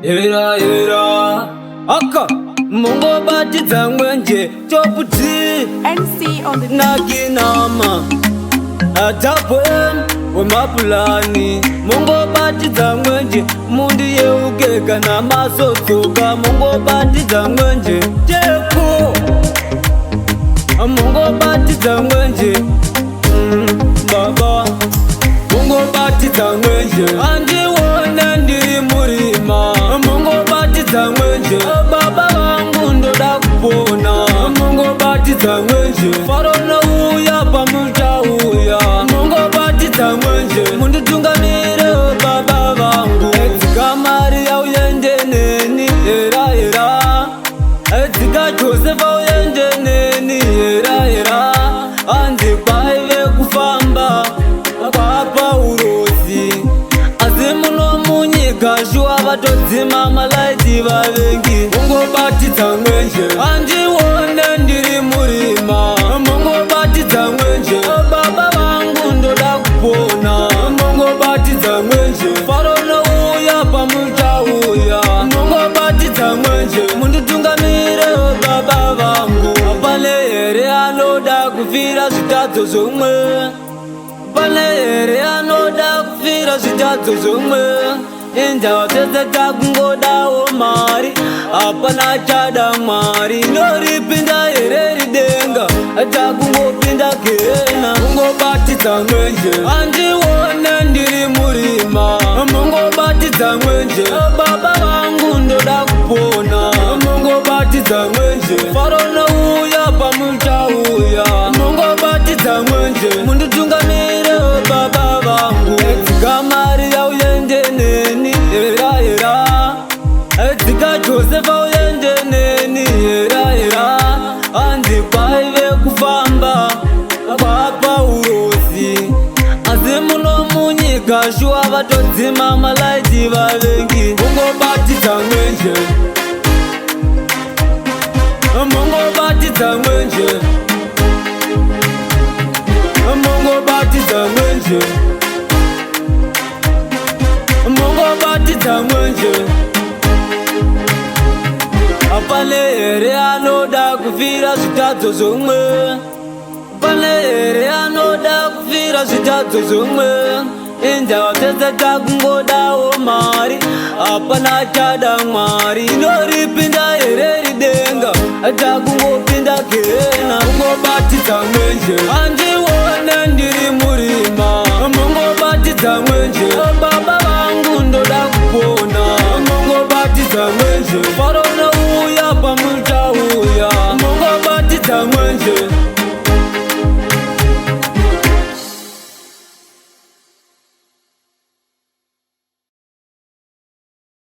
Era era aka mungobatidza mwenje Top D NC on the nakinama Double M wemapulani. Mungobatidza mwenje, mundiyeuke kana mazodzoka. Mungobatidza mwenje teko, mungobatidza mwenje, baba, mungobatidza mwenje. Andione ndiri murima, mungobatidza mwenje. Baba vangu, ndoda kupona, mungobatidza mwenje. Faronouya pamuchauya, mungobatidza mwenje. Munditungamire, baba vangu. Dzika Mariya uende neni, era era. Dzika Josefa uende neni, era era. Hanzi kwaive kufamba kwaPaurosi, asi muno munyika shuwa vatodzima malaiti vavengi. Mungobatidza mwenje, handione ndiri murima, mungobatidza mwenje. Baba vangu, ndoda kupona, mungobatidza mwenje. Faronouya pamuchauya, mungobatidza mwenje. Munditungamire, baba vangu. Pane here anoda kufira zvitadzo zvomwe? Pane here anoda kufira zvitadzo zvomwe? Inzava dzese takungodawo mari, hapana chada Mwari. Noripinda here ridenga? Takungopinda gehena. Mungobatidza mwenje, handione ndiri murima, mungobatidza mwenje. Baba vangu, ndoda kupona, mungobatidza mwenje. Faronouya pamuchauya, mungobatidza mwenje. Munditungamire, baba vangu. Dzika Mariya uende neni, era era. Dzika Josefa uende neni, era era. Hanzi kwaive kufamba kwaPaurosi, asi muno munyika shuwa vatodzima malaiti vavengi. Mungobatidza mwenje, mungobatidza mwenje, mungobatidza mwenje, mungobatidza mwenje. Pane here anoda kufira zvitadzo zvomwe? Pane here anoda kufira zvitadzo zvomwe? Inzava dzese takungodawo mari, hapana chada Mwari. Noripinda here ridenga? Takungopinda gehena. Mungobatidza mwenje, handione ndiri murima, mungobatidza mwenje. Baba vangu, ndoda kupona, mungobatidza mwenje.